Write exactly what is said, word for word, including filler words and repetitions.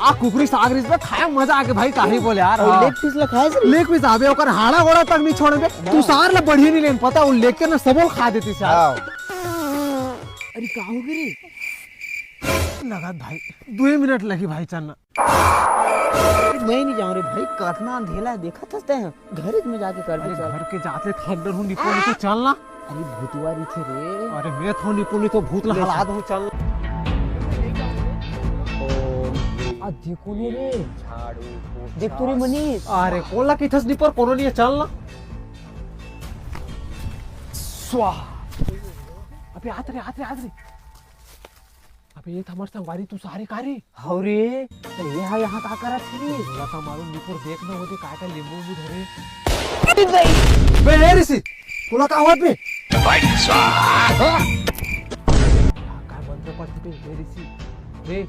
आ कुकरी साग रिस बे, खाए मजा आके भाई, काहे बोले यार, अउ हाँ। लेग पीस ला खाए से? लेग पीस आबे, ओकर हाड़ा गोड़ा तक नहीं छोड़े बे। हाँ। तू सार ला बढ़िया नहीं लेन पता, वो लेग के ना सबो खा देती सार। हाँ। अरे का हो गे रे? लगत भाई, दुई मिनट लगी भाई चलना। मैं नहीं जाऊँ रे भाई, कतना अंधेला है, देखत हस तैं, घरे में जाके कर दे अरे चल। घर के जाते थंडर हूँ, निपो नहीं तो चलना। अरे भूतवा रहिथे रे। अरे मैं थो निपो नहीं तो भूत ला ले हला चल। दो चल। आ देखो ने रे। देख तो रे मनीष। अरे कोला किथस निपर कोनो नहीं है, चलना। स्वाहा। अबे आत रे, आत रे, आत रे। अबे ये तो हमर संगवारी तू सारे का रे? हौ रे, तो ये हा यहाँ का करत हे रे? बोला था मालूम निपुर देख ना होते काय का नींबू उंबू धरे। बे हे ऋषि, तोला का होत बे? भाई स्वाहा। का मंत्र पढ़ के बे ऋषि? बे